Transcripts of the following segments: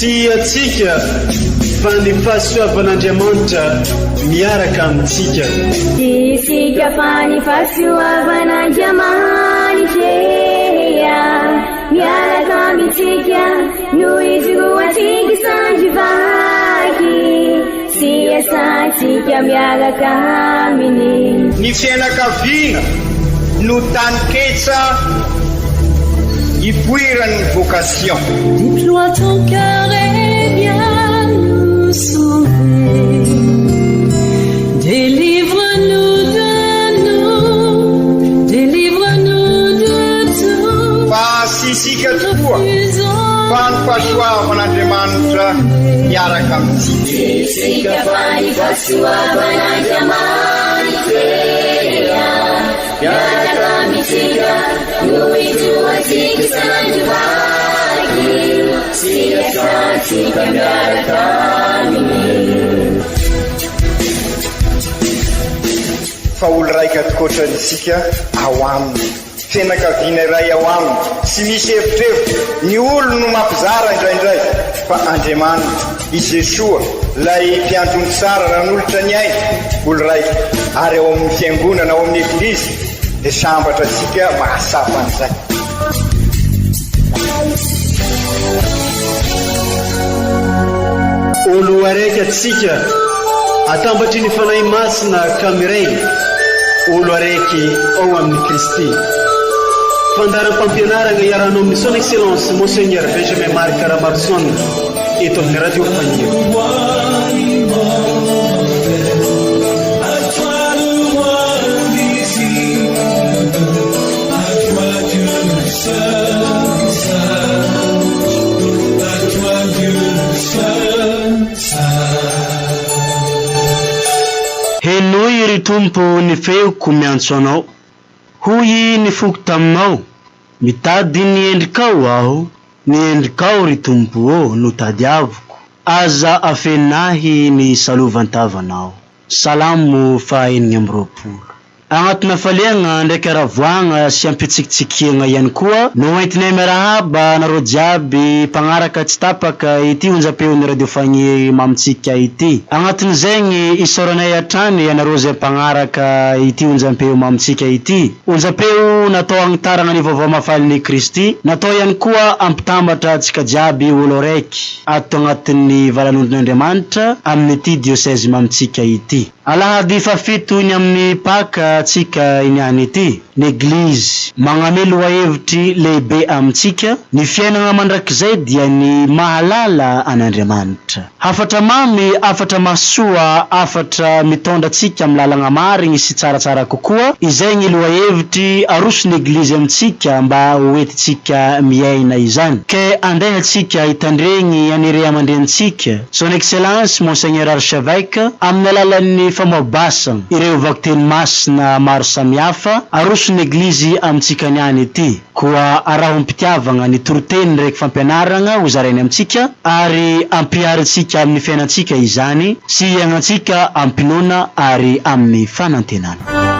Tsy antsika fa ny fahasoavan'Andriamanitra miaraka amintsika. Tsy isika fa ny fahasoavan'Andriamanitra miaraka amintsika no ijoroantsika sandry vaky sy iasantsika miaraka aminy. Ny fianakaviana no taninketsa ipoiran'ny vocation. Deploie ton cœur et viens nous sauver. Délivre-nous de nous, délivre-nous de tout. Fa tsy isika tokoa fa ny fahasoavan'Andriamanitra miaraka amintsika. Tsy isika fa ny fahasoavan'Andriamanitra miaraka amintsika no ijoroantsika sandry vaky sy iasantsika miaraka aminy. Fa olo raika tokoatrany isika ao aminy. Fianakaviana iray ao aminy, tsy misy evitrevitra, ny olony no mampizara indraindray, fa Andriamanitra, i Jesoa, ilay mpiandry ondry tsara nanolotra ny ainy, olo raika, ary ao amin'ny Fiangonana, ao amin'ny Eglizy, dia sambatra antsika mahatsapa an'izay. Olo araiky atsika, atambatry ny Fanahy Masina ka miray, olo araiky ao amin'i Kristy. Fandaharam-pampianaragna iarahanao amin'ny Son Excellence Monseigneur Benjamin Marc Ramaroson eto amin'ny Radio Faniry. Henoy, ry Tompo, ny feoko miantso Anao. Hoy ny foko taminao, Mitady ny endrikao aho, ny endrikao, ry Tompo ô, no tadiaviko. Aza afenina ahy ny salovan-tavanao. Salamo faha 26. Agnatina hafaliagna ndraiky haravoagna sy am-pitsikitsikiagna ihany koa no hoentinay miarahaba anareo jiaby mpagnaraka tsy tapaka ity onjam-peon'ny Radio Fagniry mamintsika ity. Agnatin'izegny isaoranay hatrany anareo izay mpagnaraka ity onjam-peo mamintsika ity. Onjam-peo natao hagnitaragna ny vaovao mahafalin'i Kristy, natao ihany koa hampitambatra antsika jiaby olo araiky ato agnatin'ny valan'ondrin'Andriamanitra amin'ity diosèse mamintsika ity. Alahady fahafito ny amin'ny Paka tsika iniany ity, ny Eglizy magname lohahevitry lehibe amintsika, ny fiainagna mandrakizay dia ny mahalala an'Andriamanitra. Hafatra mamy, hafatra mahasoa, hafatra mitondra antsika amin'ny lalagna marigny sy tsaratsara kokoa, izay gny lohahevitry aroson'ny Eglizy amintsika mba ho entintsika miaina izany. Ke andeha tsika hitandregny an'i Ray aman-drenintsika, Son Excellence Monseigneur Archevêque, amin'ny alalan'ny famoabasana ireo vakiteny masina maro samihafa aroson'ny Eglizy amintsika niany ity. Koa araho am-pitiavagna ny toriteny ndraiky fampianaragna hozarainy amintsika ary ampiharintsika amin'ny fiainantsika izany sy hiaignantsika am-pinoana ary amin'ny fanantenana.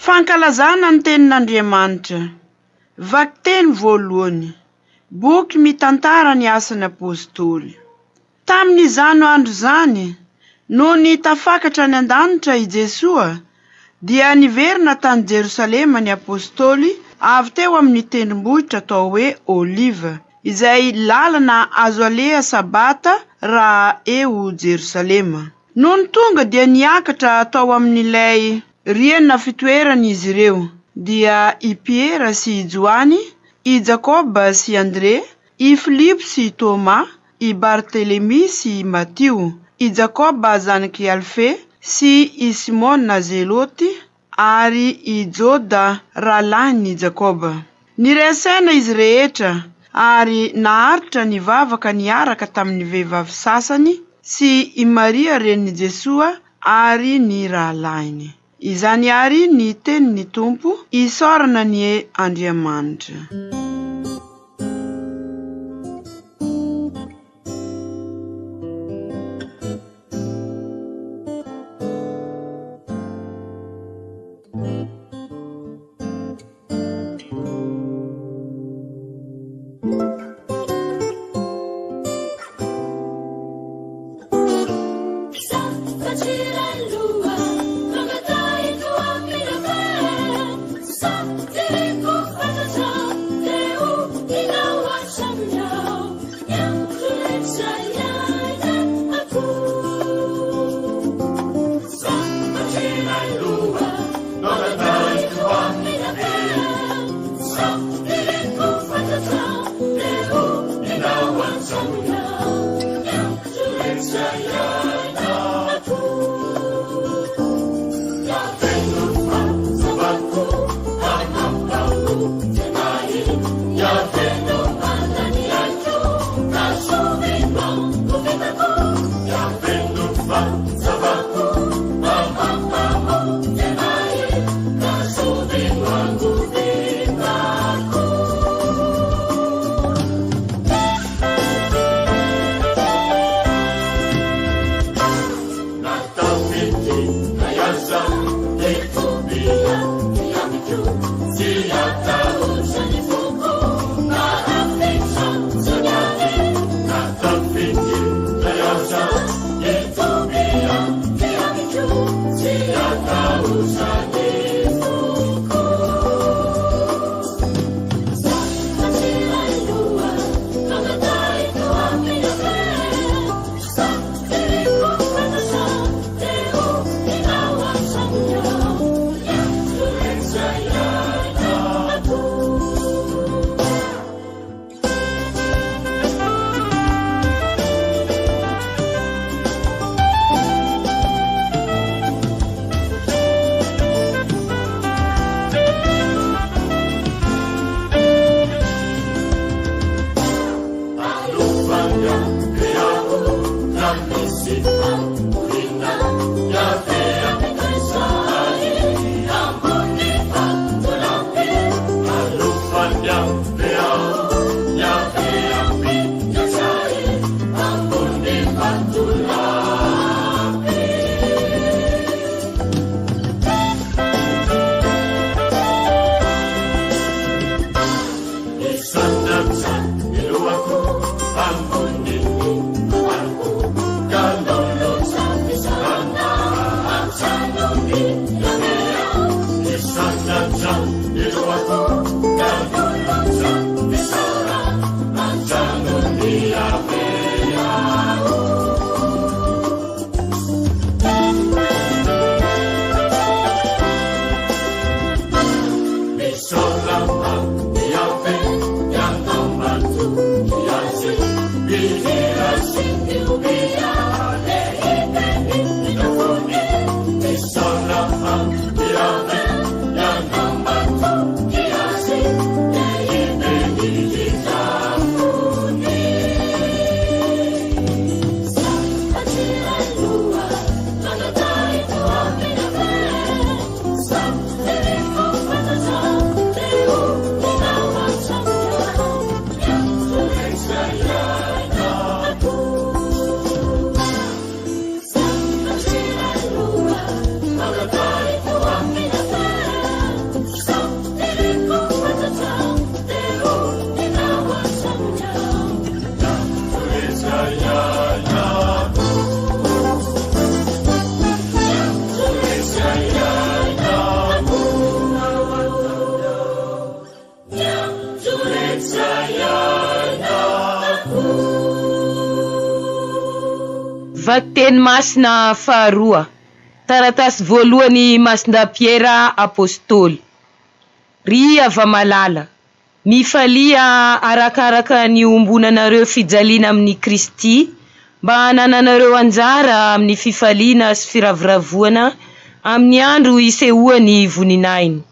Fankalazana ny Tenin'Andriamanitra. Vakiteny voalohany. Boky mitantara ny asan'ny Apostoly. Tamin'izany andro izany, nony tafakatra any an-danitra i Jesoa, dia niverina tany Jerosalema ny Apostoly avy teo amin'ny tendrombohitra atao hoe Oliva, izay lalana azo aleha Sabata raha eo Jerosalema. Nony tonga dia niakatra tao amin'ilay rihana fitoerana izy ireo, dia i Piera sy i Joany, i Jakoba sy Andre, i Filipo sy i Tômà, i Bartelemy sy i Matio, i Jakoba zanak'i Alfe sy i Simona Zelôty ary i Joda rahalahin'i Jakoba. Niray saina izy rehetra. ary naharitra nivavaka niaraka tamin'ny vehivavy sasany sy i Maria renin'i Jesoa ary ny rahalahiny. Izany àry ny tenin'ny Tompo, isaorana anie Andriamanitra. Vakiteny masina faharoa, taratasy voalohany Masindahy Piera Apostoly. Ry hava-malala, mifalia arakaraka ny iombonanareo fijaliana amin'i Kristy, mba hanananareo anjara amin'ny fifaliana sy firavoravoana amin'ny andro isehoan'ny voninahiny.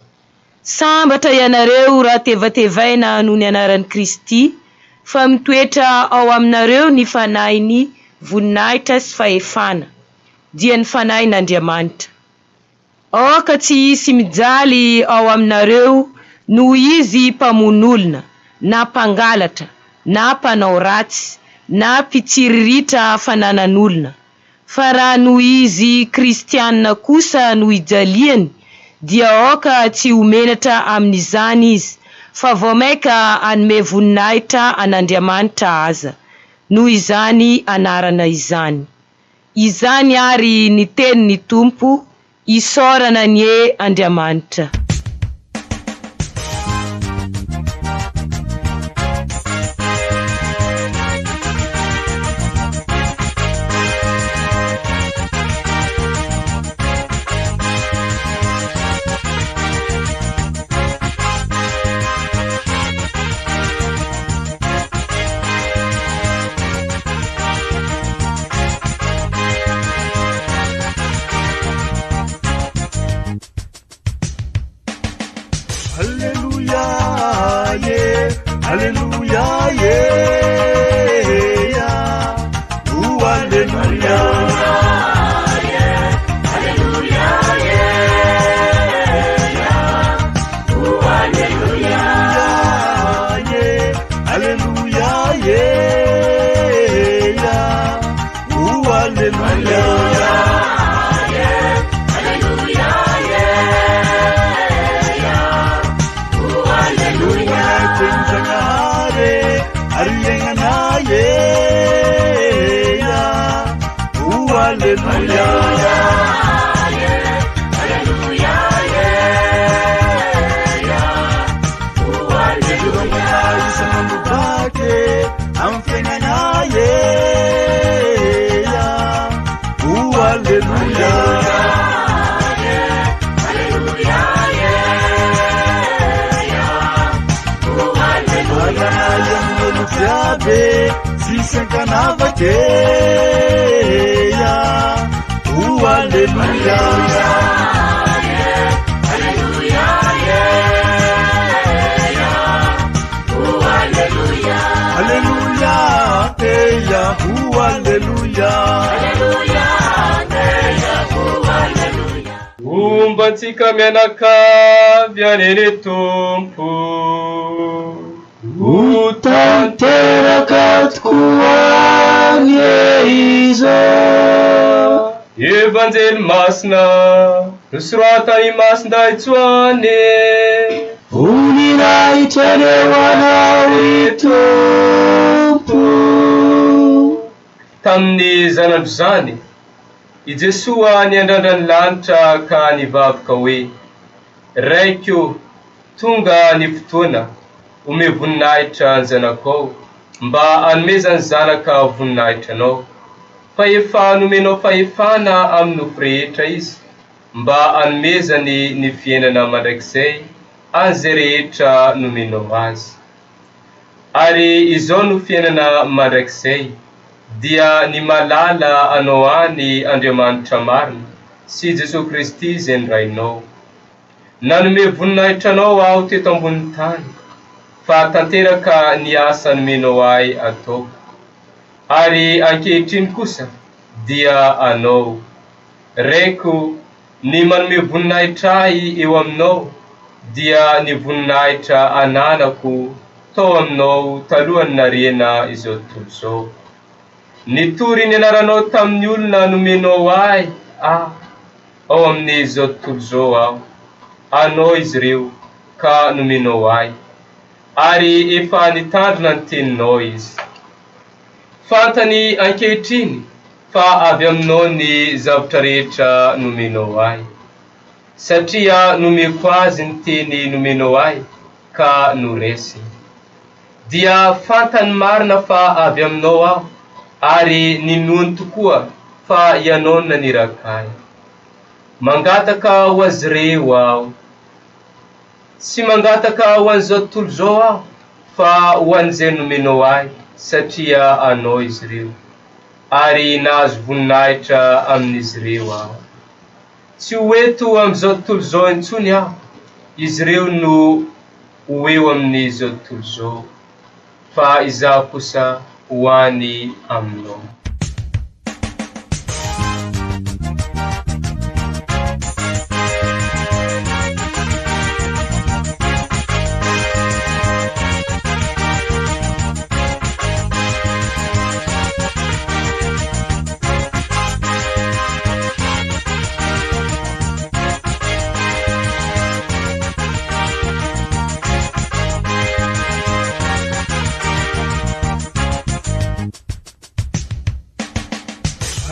Sambatra ianareo raha tevatevaina noho ny anaran'i Kristy, fa mitoetra ao aminareo ny Fanahin'ny voninahitra sy fahefana, dia ny Fanahin'Andriamanitra. Aoka tsy hisy mijaly ao aminareo noho izy mpamono olona, na mpangalatra, na mpanao ratsy, na mpitsiriritra fananan'olona. Fa raha noho izy kristiana kosa no ijaliany, dia aoka tsy ho menatra amin'izany izy, fa vao mainka hanome voninahitra an'Andriamanitra aza, noho izany anarana izany. Izany àry ny tenin'ny Tompo, isaorana anie Andriamanitra. Alléluia, yeah. Alléluia, yeah. Oh, Alléluia. Alléluia, yeah. Oh, Alléluia. Yeah. Alléluia, yeah. Oh, Alléluia. Alléluia, yeah. Oh, Alléluia. Tenjanahary ary iainana yeah. Oh, Alléluia. Alléluia, yeah. Oh, Alléluia. Isan'andro amin'ny fiainana yeah. Oh, Alléluia. Alléluia, yeah. Oh, Alléluia. Alléluia, olo jiaby tsisy ankanavake Oh, Alléluia. Alléluia, yeah. Oh, Alléluia. Alléluia, yeah. Oh, Alléluia. Alléluia, yeah. Oh, Alléluia. Homba antsika mianakavy anie ny Tompo. Ho tanteraka tokoa anie izao. Evanjely masina nosoratan'i Masindahy Joany. Voninahitra anie ho anao ry Tompo. Tamin'ny zanandro izany, i Jesoa niandrandra ny lanitra ka nivavaka hoe: Raiko, tonga ny fotoana, omeo voninahitra ny zanakao, mba hanomezan'ny zanaka voninahitra anao. Fa efa nomenao fahefana amin'ny nofo rehetra izy, mba hanomezany ny fiainana mandrakizay an'izay rehetra nomenao azy. Ary izao no fiainana mandrakizay, dia ny mahalala anao any Andriamanitra marina sy Jesoa Kristy izay nirahinao. Nanome voninahitra anao aho teto ambonin'ny tany, fa tanteraka ny asa nomenao ahy ataoko. Ary ankehitriny kosa dia anao. Raiko, ny manome voninahitra ahy eo aminao dia ny voninahitra ananako tao aminao talohan'ny nariana izao tontolo izao. Nitory ny anaranao tamin'ny olona nomenao ahy aho ao amin'izao tontolo izao aho. Anao izy ireo ka nomenao ahy, ary efa nitandrina ny teninao izy. Fantany ankehitriny fa avy aminao ny zavatra rehetra nomenao ahy, satria nomeko azy ny teny nomenao ahy ka noraisiny. Dia fantany marina fa avy aminao aho, ary ninoany tokoa fa ianao no naniraka ahy. Mangataka ho azy ireo aho. Tsy mangataka ho an'izao tontolo izao aho, fa ho an'izay nomenao ahy, satria anao izy ireo. Ary nahazo voninahitra amin'izy ireo aho. Tsy ho eto amin'izao tontolo izao intsony aho, izy ireo no ho eo amin'izao tontolo izao. fa izaho kosa ho any aminao.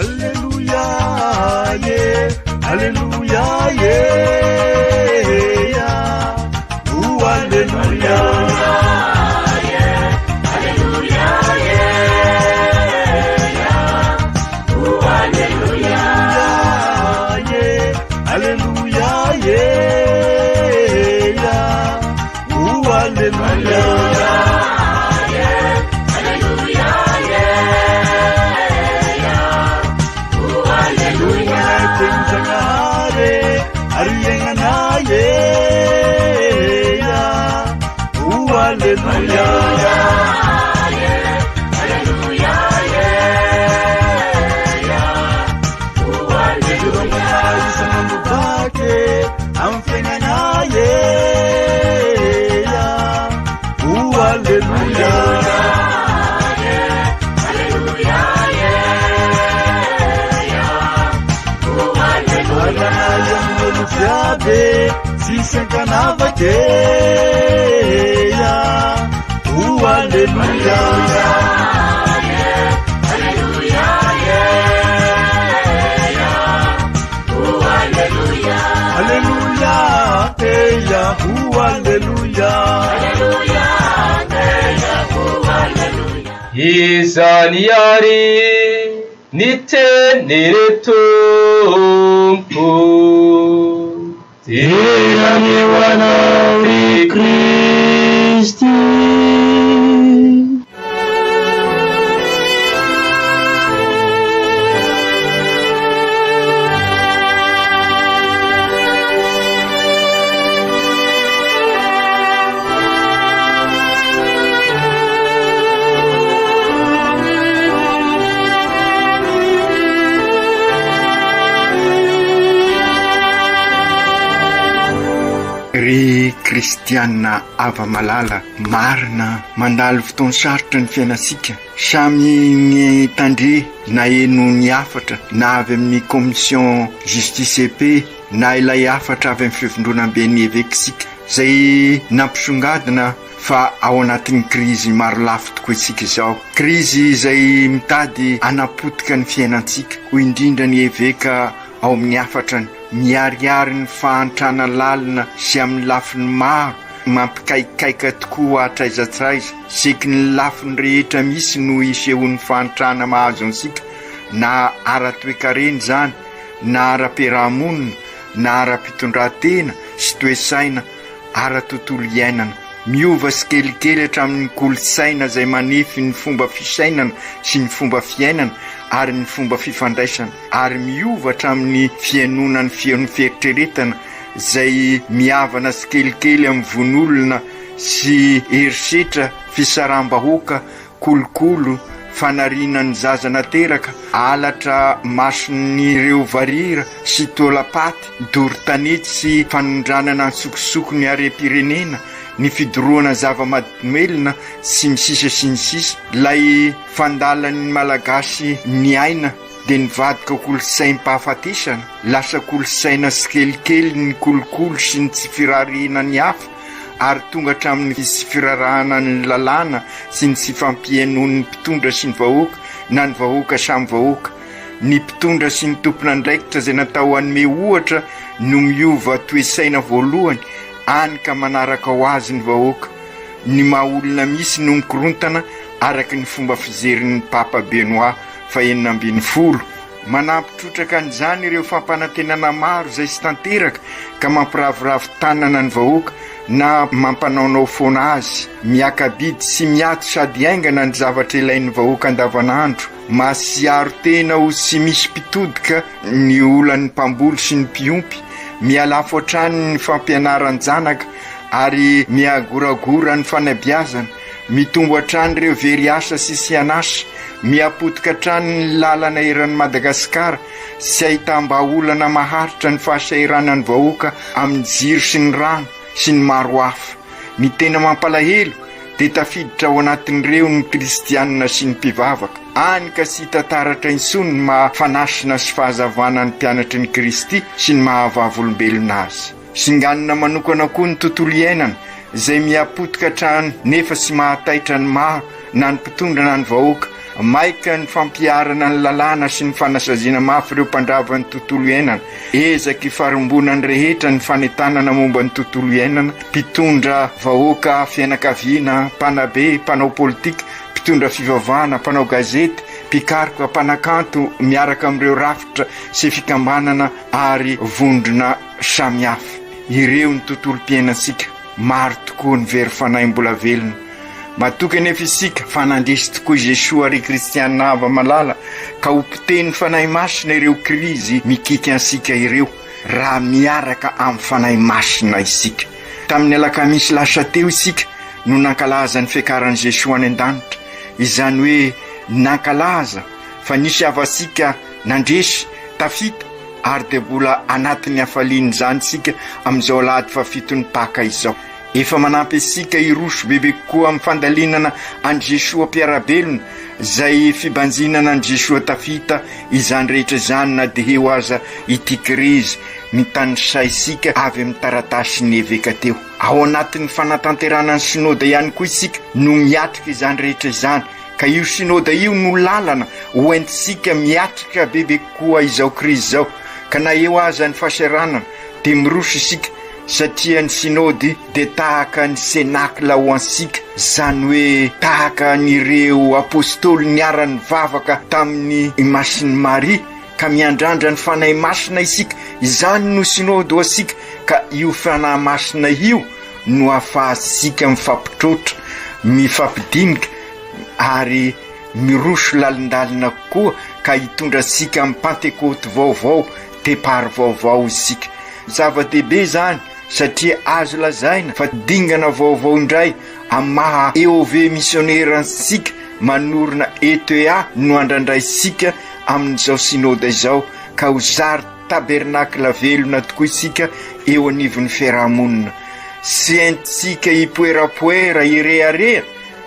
Alléluia, yeah. Alléluia, yeah. Oh, Alléluia. Alléluia, yeah. Oh, Alléluia. Yeah. Alléluia, yeah. Oh, Alléluia. Alléluia, yeah. Oh, Alléluia. Tenjanahary, ary iainana yeah. Oh, Alléluia. Alléluia, yeah. Oh, Alléluia. Isan'andro amin'ny fiainana yeah. Oh, Alléluia. Alléluia, yeah. Oh, Alléluia. Alana amin'olo jiaby tsisy ankanavaka yeah. Oh, Alléluia. Alléluia, yeah. Oh, Alléluia. Alléluia, yeah. Oh, Alléluia. Alléluia, yeah. Oh, Alléluia. Izany ary ny tenin'ny Tompo. Dera ho anao ry Kristy. Ry kristianina hava-malala, marina mandalo fotoan-sarotra ny fiainantsika. Samy nitandre naheno ny hafatra na avy amin'ny Commission Justice et Paix na ilay hafatra avy amin'ny Fivondronamben'ny Evekisika izay nampisongadina fa ao anatin'ny krizy marolafy tokoa isika izao. Krizy izay mitady hanapotika ny fiainantsika, hoy indrindra ny Eveka ao amin'ny hafatrany. Miharihary ny fahantrana lalina sy amin'ny lafiny maro, mampikaikaika tokoa hatraiza hatraiza. Seky ny lafiny rehetra misy no isehoan'ny fahantrana mahazo antsika, na ara-toekarena izany, na ara-piarahamonina, na ara-pitondrantena sy toe-tsaina, ara-tontolo iainana. Miova tsikelikely hatramin'ny kolontsaina izay manefy ny fomba fisainana sy ny fomba fiainana ary ny fomba fifandraisana, ary miova hatramin'ny fihainoana ny feon'ny fieritreretana izay mihavana tsikelikely amin'ny vono-olona sy herisetra, fisaraham-bahoaka, kolokolo, fanariana ny zaza nateraka, halatra mason'ireo varira sy taolam-paty, doro tanety sy fanondranana antsokosoko ny harem-pirenena, ny fidorohana zava-mahadomelina, sy ny sisa sy ny sisa Ilay fandalan'ny Malagasy ny aina dia nivadika ho kolontsaim-pahafatesana, lasa kolontsaina tsikelikely ny kolikoly sy ny tsy firaharahiana ny hafa, ary tonga hatramin'ny tsy firarahana ny lalàna sy ny tsy fampihainoan'ny mpitondra sy ny vahoaka na ny vahoaka samy vahoaka. Ny mpitondra sy ny tompon'andraikitra izay natao hanome ohatra no miova toe-tsaina voalohany, any ka manaraka ho azy ny vahoaka. Ny maha olona misy no mikorontana araka ny fomba fijerin'ny Papa Benoît fahenina ambin'ny folo. Manampy trotraka an'izany ireo fampanantenana maro izay tsy tanteraka ka mampiraviravy tanana ny vahoaka na mampanaonao foana azy. Miaka-bidy sy miato sady haingana ny zavatra ilain'ny vahoaka andavanandro. Mahatsiaro tena ho tsy misy mpitodika ny olan'ny mpamboly sy ny mpiompy. Mihalafo hatrany ny fampianaran-janaka ary mihagoragora ny fanabeazana. Mitombo hatrany ireo very asa sy tsy an'asa, miha-potika hatrany ny lalana eran'i Madagasikara, tsy ahitam-bahaolana maharitra ny fahasahiranan'ny vahoaka amin'ny jiro sy ny rano sy ny maro hafa. Ny tena mampalahelo dia tafiditra ao anatin'ireo ny kristianina sy ny mpivavaka, hany ka tsy hita taratra intsony ny maha fanasina sy fahazavana ny mpianatry ny Kristy sy ny maha vavolombelona azy. Singanina manokana koa ny tontolo iainana izay miha-potika hatrany nefa tsy mahataitra ny maro na ny mpitondra na ny vahoaka. Maika ny fampiharana ny lalàna sy ny fanasaziana mafy ireo mpandrava ny tontolo iainana. Ezaka ifarimbonan'ny rehetra ny fanentanana momba ny tontolo iainana, mpitondra vahoaka, fianakaviana, mpanabe, mpanao politika, mpitondra fivavahana, mpanao gazety, mpikaroka, mpanakanto miaraka amin'ireo rafitra sy fikambanana ary vondrona samihafa. Ireo ny tontolom-piainantsika. Maro tokoa ny very fanahy mbola velona. Matoky anefa isika fa nandresy tokoa i Jesoa ry kristiana hava-malala ka ho potehin'ny Fanahy Masina ireo krizy mikiky antsika ireo raha miaraka amin'ny Fanahy Masina isika. Tamin'ny alakamisy lasa teo isika no nankalaza ny fiakaran'i Jesoa any an-danitra, izany hoe nankalaza fa nisy havantsika nandresy, tafita ary dia mbola anatin'ny hafaliana izany isika amin'izao alahady fahafiton'ny Paka izao. Efa manampy antsika hiroso bebe kokoa amin'ny fandalinana an'i Jesoa mpiara-belona, izay fibanjinana an'i Jesoa tafita izany rehetra izany na dia eo aza ity krizy notanisaintsika avy amin'ny taratasin'ny eveka teo. Ao anatin'ny fanatanterahana ny Synoda ihany koa isika no miatrika izany rehetra izany, ka io Synoda io no lalana ho entintsika miatrika bebe kokoa izao krizy izao, ka na eo aza ny fahasahiranana dia miroso isika satria ny Synody dia tahaka ny Cénacle ho antsika, izany hoe tahaka an'ireo Apostoly niara-nivavaka tamin'i Masin'i Maria ka miandrandra ny Fanahy Masina isika, izany no Synody ho antsika, ka io Fanahy Masina io no ahafahantsika mifampitroatra, mifampidinika ary miroso lalindalina kokoa ka hitondra antsika amin'ny Pantekôty vaovao, départ vaovao isika. Zava-dehibe izany satria azo lazaina fa dingana vaovao indray amin'ny maha EOV misionera antsika manorina ETA no andrandraintsika amin'izao Synoda izao ka ho zary tabernakla velona tokoa isika eo anivon'ny fiarahamonina. Tsy entintsika hipoerapoera, hirehareha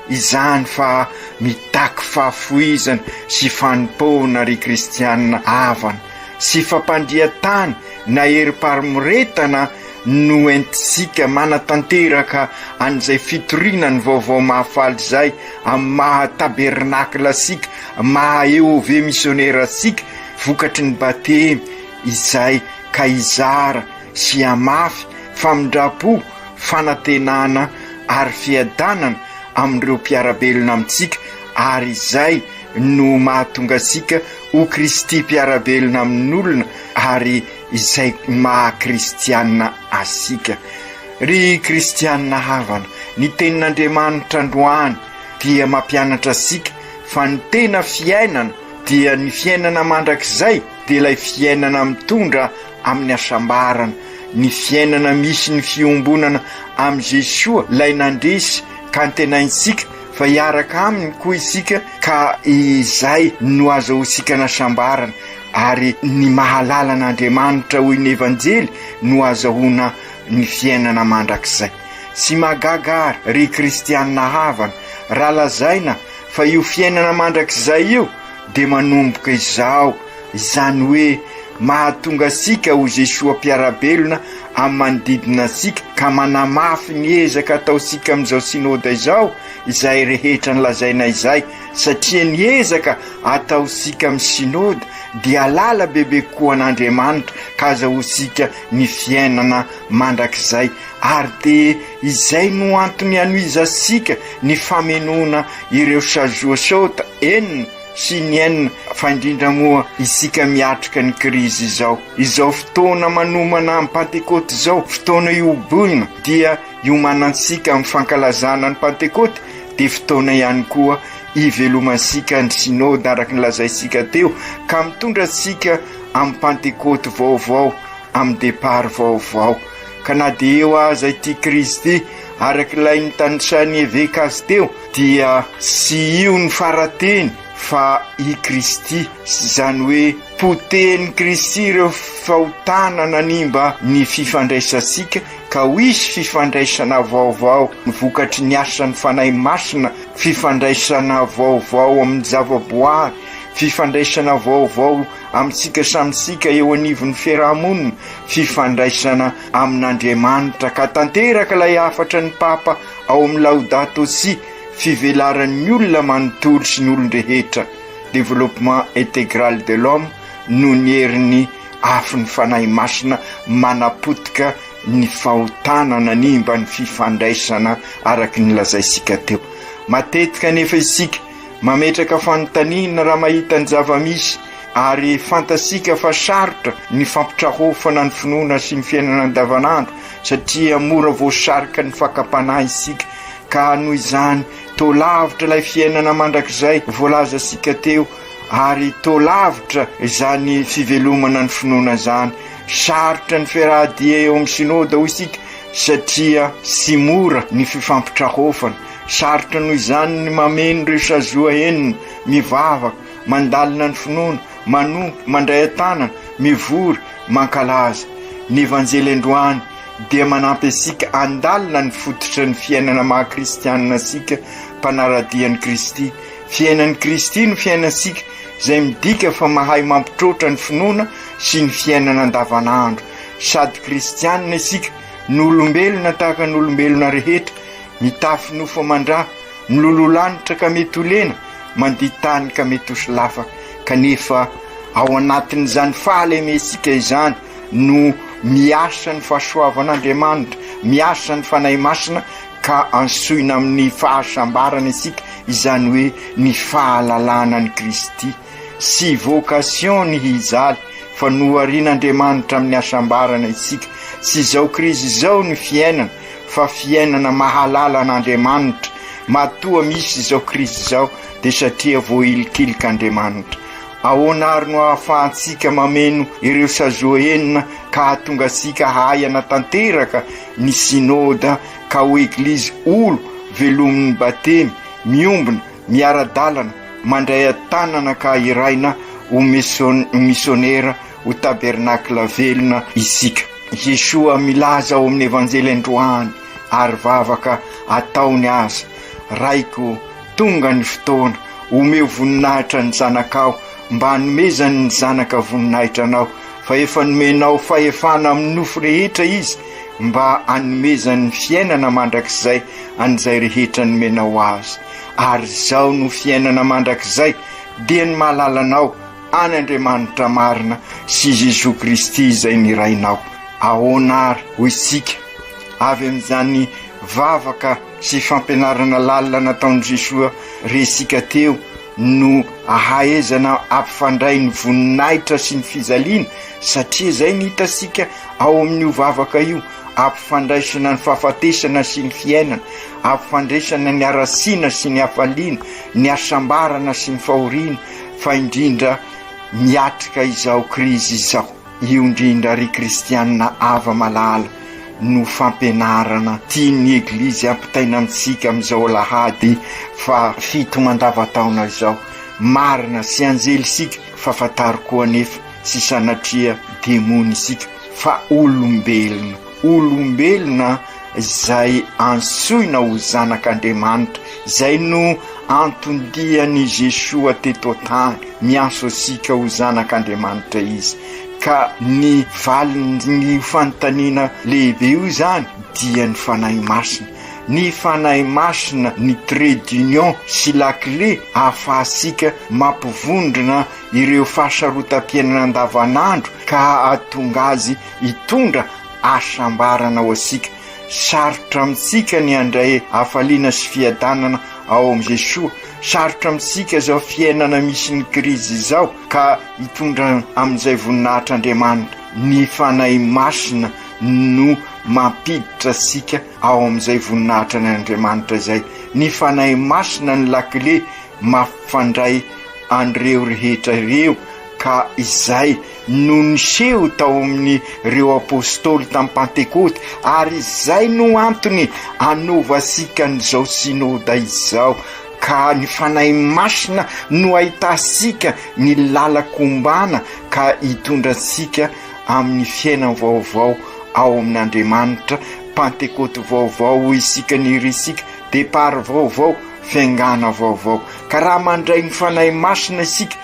izany fa mitaky fahafoizana sy fanompoana ry kristiana havana. sy fampandrian-tany na herim-pamoretana no entintsika manatanteraka an'izay fitoriana ny vaovao mahafaly izay amin'ny maha tabernakla antsika, maha EOV misionera antsika, vokatry ny batemy izay ka hizara sy hamafy famindram-po, fanantenana ary fiadanana amin'ireo mpiara-belona amintsika ary izay no mahatonga antsika ho Kristy mpiara-belona amin'olona ary izay maha kristiana antsika. Ry kristiana havana, ny tenin'Andriamanitra androany dia mampianatra antsika fa ny tena fiainana dia ny fiainana mandrakizay dia ilay fiainana mitondra amin'ny hasambarana, ny fiainana misy ny fiombonana amin'i Jesoa ilay nandresy ka antenaintsika fa hiaraka aminy koa isika ka izay no azahoantsika nasambarana ary ny mahalala an'Andriamanitra hoy ny Evanjely no azahoana ny fiainana mandrakizay. Tsy mahagaga àry ry kristianina havana raha lazaina fa io fiainana mandrakizay io dia manomboka izao, izany hoe mahatonga antsika ho Jesoa mpiara-belona amin'ny manodidina antsika ka manamafy ny ezaka ataontsika amin'izao Synoda izao izay rehetra nolazaina izay satria ny ezaka ataontsika amin'ny Synoda dia halala bebe kokoa an'Andriamanitra ka azahoantsika ny fiainana mandrakizay ary dia izay no antony hanohizantsika ny famenoana ireo sazoa sota enina sy ny enina fa indrindra moa isika miatrika ny krizy izao. Izao fotoana manomana ny Pantekoty izao, fotoana ioboina dia iomanantsika amin'ny fankalazana ny Pantekoty dia fotoana ihany koa ivelomantsika ny Synoda araka ny lazaintsika teo ka mitondra antsika amin'ny Pantekoty vaovao, amin'ny départ vaovao. Ka na dia eo aza ity krizy ity, Araka ilay notanisain'ny eveka azy teo dia tsy io ny fara-teny fa i Kristy, izany hoe potehin'i Kristy ireo fahotana nanimba ny fifandraisantsika ka ho hisy fifandraisana vaovao vokatry ny asan'ny Fanahy Masina, fifandraisana vaovao amin'ny zavaboary, fifandraisana vaovao amintsika samy isika eo anivon'ny fiarahamonina, fifandraisana amin'Andriamanitra ka tanteraka ilay hafatra ny Papa ao amin'ny Laudato Si, fivelaran'ny olona manontolo sy ny olon-drehetra, développement intégral de l'homme, noho ny herin'ny afon'ny Fanahy Masina manapotika ny fahotana nanimba ny fifandraisana araka ny lazaintsika teo. Matetika anefa isika mametraka fanontaniana raha mahita ny zava-misy ary fantatsika fa sarotra ny fampitrahofana ny finoana sy ny fiainana andavanandro satria mora voasarika ny fakam-panahy isika ka noho izany toa lavitra ilay fiainana mandrakizay voalazantsika teo ary toa lavitra izany fivelomana ny finoana izany. Sarotra ny fiaraha-dia eo amin'ny synoda hoy isika satria tsy mora ny fifampitrahofana. Sarotra noho izany ny mameno ireo sazoa enina, mivavaka, mandalina ny finoana, manompo, mandray an-tanana, mivory, mankalaza. Ny Evanjely androany dia manampy antsika handalina ny fototry ny fiainana maha kristianina antsika mpanara-dia an'i Kristy. Fiainan'i Kristy no fiainantsika, izay midika fa mahay mampitroatra ny finoana sy ny fiainana andavanandro. Sady kristianina isika no olombelona tahaka ny olombelona rehetra, mitafy nofo aman-dra, miloloha lanitra ka mety ho lena, mandia tany ka mety ho solafaka, kanefa ao anatin'izany fahalementsika izany no miasa ny fahasoavan'Andriamanitra, miasa ny Fanahy Masina ka antsoina amin'ny fahasambarana isika, izany hoe ny fahalalana an'i Kristy. Tsy vocation ny hijaly fa noharian'Andriamanitra amin'ny hasambarana isika. Tsy izao krizy izao ny fiainana fa fiainana mahalala an'Andriamanitra. Matoa misy izao krizy izao dia satria voahilikilika Andriamanitra. Ahoana ary no ahafahantsika mameno ireo sazoa enina ka hahatonga antsika hahay hanatanteraka ny Synoda ka ho Eglizy olo velomin'ny batemy, miombona, miara-dalana, mandray an-tanana ka hiraina ho misionera, ho tabernakla velona isika. Jesoa milaza ao amin'ny Evanjely androany ary vavaka ataony aza, Raiko, tonga ny fotoana, omeo voninahitra ny Zanakao mba hanomezany ny Zanaka voninahitra Anao, fa efa nomenao fahefana amin'ny nofo rehetra Izy mba hanomezany ny fiainana mandrakizay an'izay rehetra nomenao Azy. Ary izao no fiainana mandrakizay, dia ny mahalala Anao, any Andriamanitra marina sy Jesoa Kristy izay nirainao. Ahoana ary, hoy isika, avy amin'izany vavaka sy fampianarana lalina nataon'i Jesoa resika teo no ahaizana ampifandray ny voninahitra sy ny fijaliana, satria izay ny hitantsika ao amin'io vavaka io, ampifandraisana ny fahafatesana sy ny fiainana, ampifandraisana ny haratsiana sy ny hafaliana, ny hasambarana sy ny fahoriana, fa indrindra miatrika izao krizy izao. Io indrindra ry kristianina hava-malala no fampianarana tian'ny Eglizy hampitaina amintsika amin'izao alahady faha-fito mandavantaona izao. Marina sy anjely isika fa fantaro koa anefa tsy sanatria demony isika fa olombelona, olombelona izay antsoina ho zanak'Andriamanitra, izay no anton-dian'i Jesoa teto an-tany, miantso antsika ho zanak'Andriamanitra Izy. Ka ny valin'io fanontaniana lehibe io izany dia ny Fanahy Masina. Ny Fanahy Masina ny trait d'union sy la clé ahafahantsika mampivondrona ireo fahasarotam-piainana andavanandro ka hahatonga azy hitondra hasambarana ho antsika. Sarotra amintsika ny handray hafaliana sy fiadanana ao amin'i Jesoa. Sarotra amintsika izao fiainana misy ny krizy izao ka hitondra amin'izay voninahitr'Andriamanitra. Ny Fanahy Masina no mampiditra antsika ao amin'izay voninahitran'Andriamanitra izay. Ny Fanahy Masina no lakile mampifandray an'ireo rehetra ireo. Ka izay no niseho tao amin'ireo Apostoly tamin'ny Pantekoty, ary izay no antony anaovantsika an'izao Synoda izao, ka ny Fanahy Masina no ahitantsika ny lalan-kombana ka hitondra antsika amin'ny fiainana vaovao ao amin'Andriamanitra, Pantekoty vaovao hoy isika ny hirintsika, départ vaovao, fiaingàna vaovao. Ka raha mandray ny Fanahy Masina isika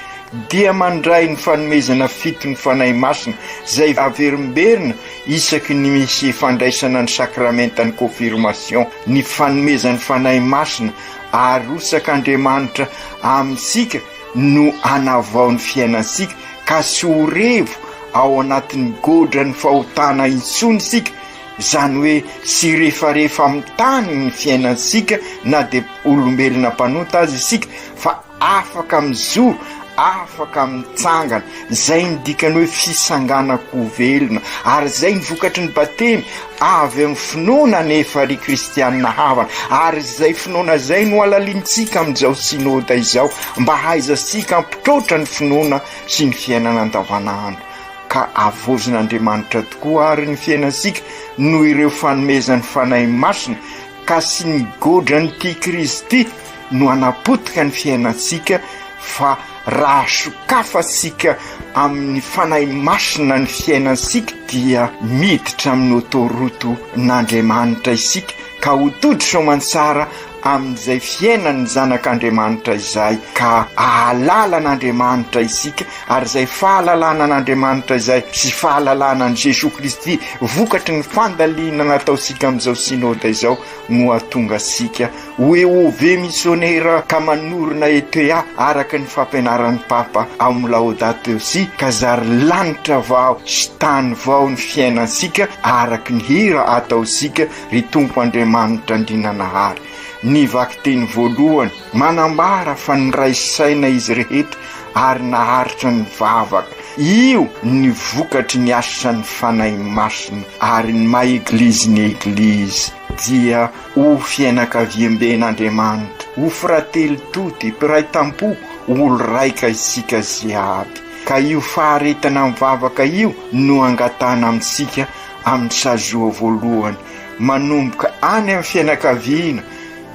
dia mandray ny fanomezana fiton'ny Fanahy Masina izay averimberina isaky ny misy fandraisana ny sakramentan'ny Confirmation, ny fanomezan'ny Fanahy Masina arotsak'Andriamanitra amintsika no hanavao ny fiainantsika ka tsy ho revo ao anatin'ny godran'ny fahotana intsony isika, izany hoe tsy hirefarefa amin'ny tany ny fiainantsika na dia olombelona mpanota aza isika fa afaka mijoro, afaka mitsangana, izay ny dikany hoe fisanganan-ko velona, ary izay ny vokatry ny batemy avy amin'ny finoana anefa ry kristianina havana, ary izay finoana izay no alalinintsika amin'izao synoda izao, mba hahaizantsika hampitroatra ny finoana sy ny fiainana andavanandro, ka havaozin'Andriamanitra tokoa ary ny fiainantsika noho ireo fanomezan'ny Fanahy Masina, ka sy ny godran'ity krizy ity no hanapotika ny fiainantsika fa raha sokafantsika amin'ny Fanahy Masina ny fiainantsika dia miditra amin'ny autoroute n'Andriamanitra isika ka ho tody soamantsara amin'izay fiainan'ny zanak'Andriamanitra izay ka ahalala an'Andriamanitra isika ary izay fahalalana an'Andriamanitra izay sy fahalalana an'i Jesoa Kristy vokatry ny fandalinana ataontsika amin'izao synoda izao no hahatonga antsika ho EOV misionera ka manorina ETA araka ny fampianaran'ny Papa ao amin'ny Laudato Si ka zary lanitra vao sy tany vao ny fiainantsika araka ny hira ataontsika ry Tompo Andriamanitra Andriananahary. Ny vakiteny voalohany manambara fa niray saina izy rehetra ary naharitra nivavaka. Io ny vokatry ny asan'ny Fanahy Masina ary ny maha Eglizy ny Eglizy dia ho fiainakaviamben'Andriamanitra, ho frately tody, mpiray tampo, ho olo-raika isika jiaby. Ka io faharetana mivavaka io no angatahana amintsika amin'ny sazoa voalohany, manomboka any amin'ny fianakaviana,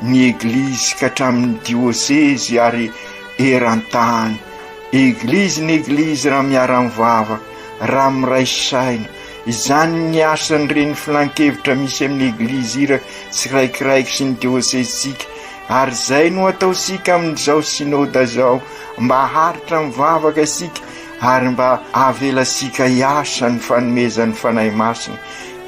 ny Eglizy ka hatramin'ny diosezy ary eran-tany. Eglizy ny Eglizy raha miara-mivavaka, raha miray saina. Izany ny asan'ireny filan-kevitra misy amin'ny Eglizy iraka tsiraikiraiky sy ny diosezintsika, ary izay no ataontsika amin'izao Synoda izao, mba haharitra mivavaka isika ary mba avelantsika hiasa ny fanomezan'ny Fanahy Masina.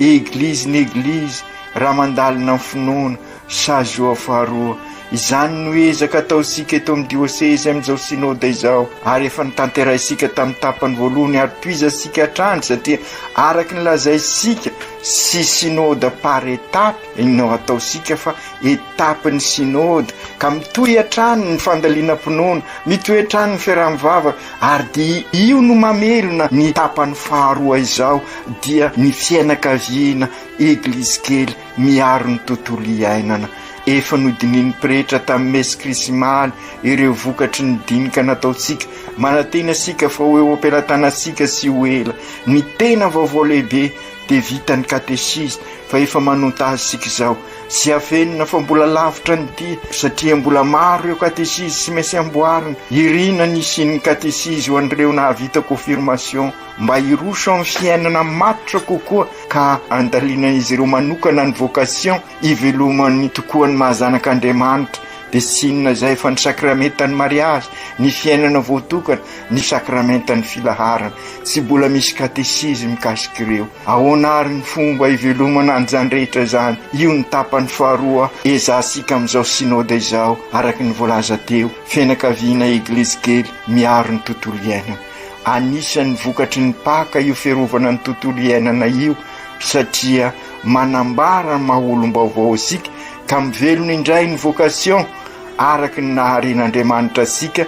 Eglizy ny Eglizy raha mandalina ny finoana, Sazoa faharoa, izany no ezaka ataontsika eto amin'ny diosezy amin'izao synoda izao, ary efa notanterahintsika tamin'ny tapany voalohany ary tohizantsika hatrany satria araka ny lazaintsika tsy synoda par étape no ataontsika fa étape ny synoda ka mitohy hatrany ny fandalinam-pinoana, mitohy hatrany ny fiaraha-mivavaka ary dia io no mamelona ny tapany faharoa izao dia ny fiainakaviana eglizy kely miaro ny tontolo iainana. Efa nodinihin'ny pretra tamin'ny messe krismaly ireo vokatry ny dinika nataontsika. Manantena isika fa ho eo am-pelatanantsika tsy ho ela ny tena vaovao lehibe dia vita ny katesizy fa efa manonta azy isika izao. Tsy afenina fa mbola lavitra ny dia satria mbola maro ireo katesizy tsy maintsy amboarina. Irina ny hisian'ny katesizy ho an'ireo nahavita confirmation. mba hiroso amin'ny fiainana matotra kokoa ka handalinan'izy ireo manokana ny vocation hivelomany tokoa ny maha zanak'Andriamanitra dia tsy inona izay fa ny sakramentan'ny mariazy, ny fiainana voatokana, ny sakramentan'ny filaharana. Tsy mbola misy katesizy mikasika ireo. Ahoana ary ny fomba hivelomana an'izany rehetra izany? Io ny tapany faharoa ezahantsika amin'izao synoda izao, araka ny voalaza teo, fianakaviana eglizy kely miaro ny tontolo iainana. Anisan'ny vokatry ny Paka io fiarovana ny tontolo iainana io satria manambara ny maha olom-baovao antsika ka mivelona indray ny vocation araka ny naharian'Andriamanitra antsika,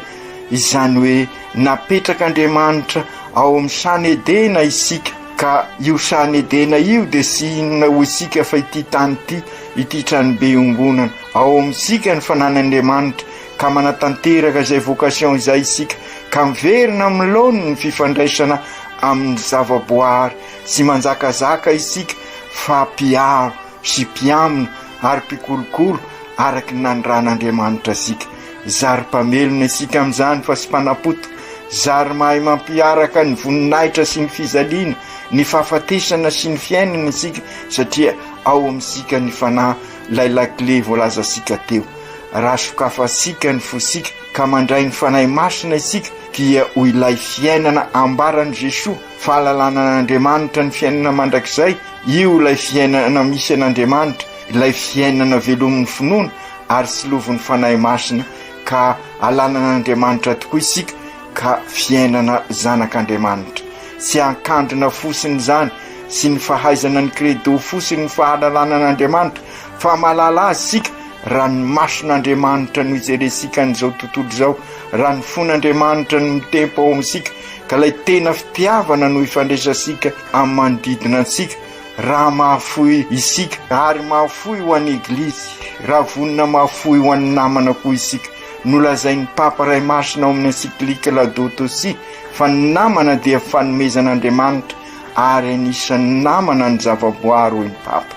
izany hoe napetrak'Andriamanitra ao amin'ny sahan'i Edena isika ka io sahan'i Edena io dia tsy inona ho isika fa ity tany ity, ity tranobe iombonana. Ao amintsika ny fananan'Andriamanitra ka manatanteraka izay vocation izay isika. ka miverina amin'ny laoniny ny fifandraisana amin'ny zavaboary. Tsy manjakazaka isika fa mpiaro sy mpiamina ary mpikolokolo araka ny naniran'Andriamanitra antsika. Zary mpamelona isika amin'izany fa tsy mpanapotika. Zary mahay mampiaraka ny voninahitra sy ny fijaliana, ny fahafatesana sy ny fiainana isika satria ao amintsika ny Fanahy, ilay lakile voalazantsika teo. Raha sokafantsika ny fosika ka mandray ny Fanahy Masina isika dia ho ilay fiainana ambaran'i Jesoa, fahalalana an'Andriamanitra ny fiainana mandrakizay, io ilay fiainana misy an'Andriamanitra, ilay fiainana velomin'ny finoana ary tsilovin'ny Fanahy Masina ka alanan'Andriamanitra tokoa isika ka fiainana zanak'Andriamanitra. Tsy ankandrina fosiny izany sy ny fahaizana ny credo fosiny ny fahalalana an'Andriamanitra fa mahalala azy isika raha ny mason'Andriamanitra no ijerentsika an'izao tontolo izao, raha ny fon'Andriamanitra no mitempo ao amintsika ka ilay tena fitiavana no ifandraisantsika amin'ny manodidina antsika, raha mahafoy isika ary mahafoy ho an'ny Eglizy, raha vonona mahafoy ho an'ny namana koa isika. Nolazain'ny Papa Ray Masina ao amin'ny Encyclique Laudato Si fa ny namana dia fanomezan'Andriamanitra ary anisan'ny namana ny zavaboary hoy ny Papa.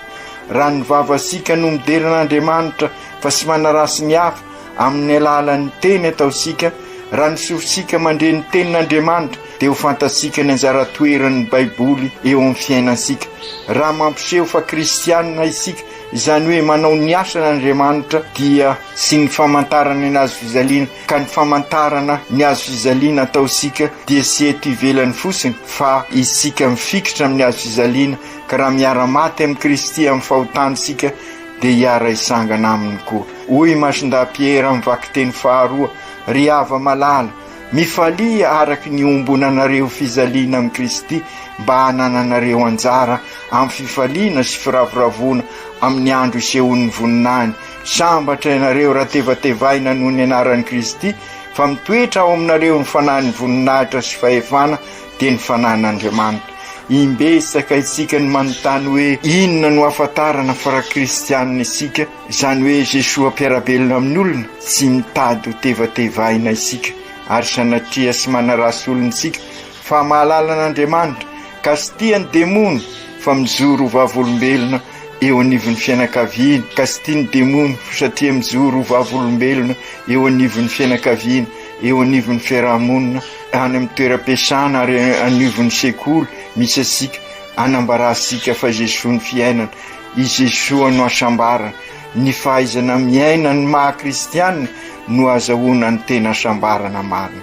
Raha ny vavasika no midera an'Andriamanitra fa tsy manaratsy ny hafa amin'ny alalan'ny teny ataontsika, raha ny sofintsika mandre ny tenin'Andriamanitra dia ho fantatsika ny anjara toeran'ny Baiboly eo amin'ny fiainantsika. Raha mampiseho fa kristianina isika, izany hoe manao ny asan'Andriamanitra, dia sy ny famantarana ny hazo fijaliana, ka ny famantarana ny hazo fijaliana ataontsika dia tsy eto ivelany fotsiny fa isika mifikitra amin'ny hazo fijaliana, ka raha miara-maty amin'i Kristy amin'ny fahotana isika dia hiara-hisangana aminy koa. Hoy i Masindahy Piera amin'ny vakiteny faharoa, Ry hava-malala, mifalia araka ny iombonanareo fijaliana amin'i Kristy mba hanananareo anjara amin'ny fifaliana sy firavoravoana amin'ny andro isehoan'ny voninahiny. Sambatra ianareo raha tevatevaina noho ny anaran'i Kristy, fa mitoetra ao aminareo ny fanahin'ny voninahitra sy fahefana, dia ny fanahin'Andriamanitra. Imbetsaka isika no manontany hoe inona no ahafantarana fa raha kristianina isika, izany hoe Jesoa mpiara-belona amin'ny olona, tsy mitady ho tevatevaina isika ary sanatria tsy manaratsy olona isika fa mahalala an'Andriamanitra ka tsy tia ny demony fa mijoro ho vavolombelona eo anivon'ny fianakaviany ka tsy tia ny demony satria mijoro ho vavolombelona eo anivon'ny fianakaviana, eo anivon'ny fiarahamonina, any amin'ny toeram-piasana ary anivon'ny sekoly misy antsika, anambarantsika fa Jesoa ny fiainana, i Jesoa no hasambarana, ny fahaizana miaina ny maha kristiana no azahoana ny tena hasambarana marina.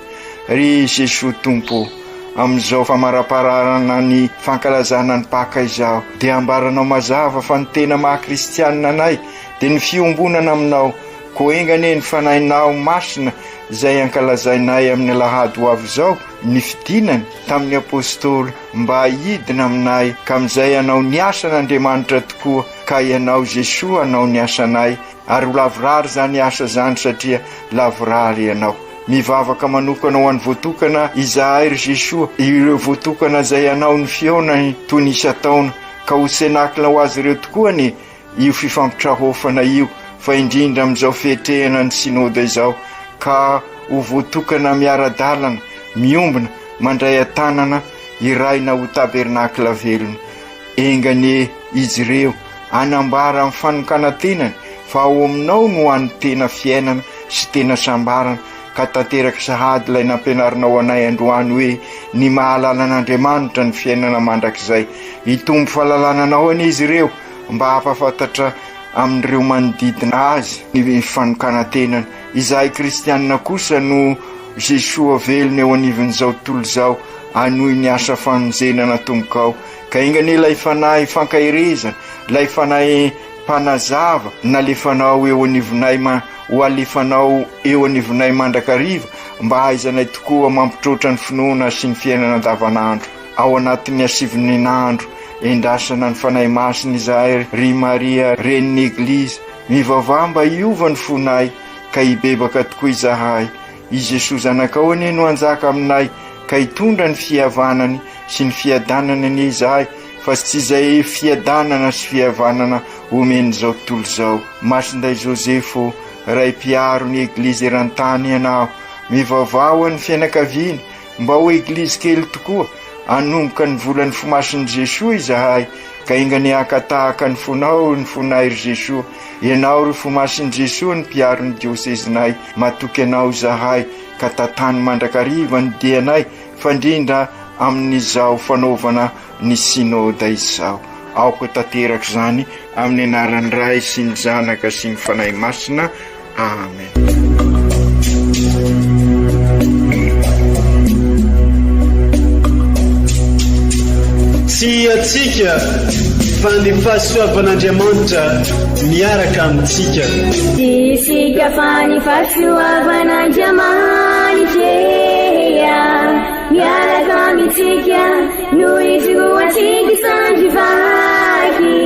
Ry Jesoa Tompo ô, amin'izao famarapararana ny fankalazana ny Paka izao dia ambaranao mazava fa ny tena maha kristiana anay dia ny fiombonana aminao, Koa enga anie ny Fanahinao Masina izay ankalazainay amin'ny alahady ho avy izao ny fidinany tamin'ny Apostoly mba hidina aminay ka amin'izay hanao ny asan'Andriamanitra tokoa ka Ianao Jesoa hanao ny asanay ary ho lavorary izany asa izany satria lavorary Ianao. Mivavaka manokana ho an'ny voatokana izahay ry Jesoa, ireo voatokana izay hanao ny fihaonany toy ny isan-taona ka ho senakla ho azy ireo tokoa anie io fifampitrahofana io fa indrindra amin'izao fiatrehana ny Synoda izao ka ho voatokana miara-dalana, miombona, mandray an-tanana iray na ho tabernakla velona. Enga anie izy ireo hanambara amin'ny fanokanan-tenany fa ao aminao no hany tena fiainana sy tena sambarana ka tanteraka sahady ilay nampianarinao anay androany hoe ny mahalala an'Andriamanitra ny fiainana mandrakizay. Hitombo fahalalana anao anie izy ireo mba hampahafantatra amin'ireo manodidina azy ny fanokanan-tenany. Izahay kristianina kosa no Jesoa velona eo anivon'izao tontolo izao hanohy ny asa famonjena natombokao. Ka enga anie ilay fanahy fankaherezana, ilay fanahy mpanazava nalefanao eo anivonay ho alefanao eo anivonay mandrakariva mba hahaizanay tokoa mampitroatra ny finoana sy ny fiainana andavanandro. Ao anatin'ny hasivin'andro endrasana ny Fanahy Masina izahay ry Maria Renin'ny Eglizy, mivavaha mba hiova ny fonay ka hibebaka tokoa izahay. I Jesoa Zanakao anie no hanjaka aminay ka hitondra ny fihavanany sy ny fiadanany anie izahay fa tsy izay fiadanana sy fihavanana omen'izao tontolo izao. Masindahy Joseph ô, Ray mpiaro ny Eglizy eran-tany ianao. Mivavaha ho an'ny fianakaviana mba ho Eglizy kely tokoa hanomboka ny volan'ny Fo Masin'i Jesoa izahay ka enga anie haka tahaka ny fonao ny fonay ry Jesoa. Ianao ry Fo Masin'i Jesoa ny mpiaro ny diosezinay. Matoky anao izahay ka tantano mandrakariva ny dianay fa indrindra amin'izao fanaovana ny Synoda izao. Aoka ho tanteraka izany amin'ny anaran'ny Ray sy ny Zanaka sy ny Fanahy Masina. Amen. Tsy antsika fa ny fahasoavan'Andriamanitra miaraka amintsika. Tsy isika fa ny fahasoavan'Andriamanitra miaraka amintsika no ijoroantsika sandry vaky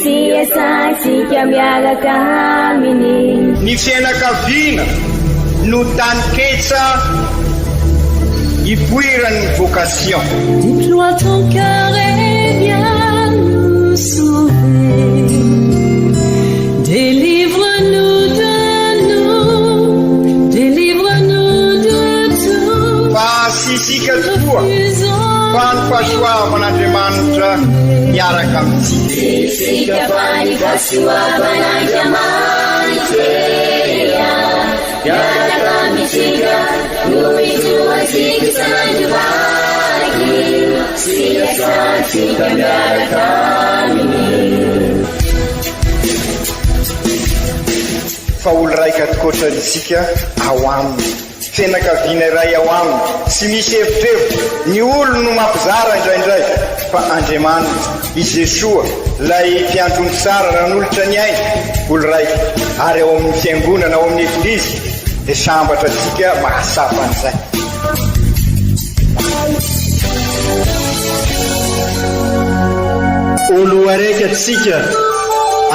sy iasantsika miaraka aminy. Ny fianakaviana no taninketsa ipoiran'ny vocation. Déploie ton cœur et viens nous sauver. Délivre-nous de nous, délivre-nous de tout. Fa tsy isika tokoa fa ny fahasoavan'Andriamanitra miaraka amintsika. Tsy isika fa ny fahasoavan'Andriamanitra miaraka amintsika no ijoroantsika sandry vaky sy iasantsika miaraka aminy. Fa olo raika tokoatra isika ao aminy. Fianakaviana iray ao aminy, tsy misy evitrevitra, ny olony no mampizara indraindray, fa Andriamanitra, i Jesoa, ilay mpiandry omby tsara nanolotra ny ainy, olo raika, ary ao amin'ny fiangonana, ao amin'ny Eglizy, dia sambatra antsika mahatsapa an'izay. Olo araiky atsika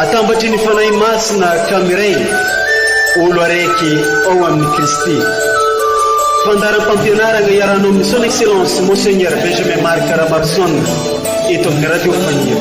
atambatry ny Fanahy Masina ka miray olo araiky ao amin'i Kristy. Fandaharam-pampianaragna iarahanao amin'ny Son Excellence Monseigneur Benjamin Marc Ramaroson eto amin'ny Radio Faniry.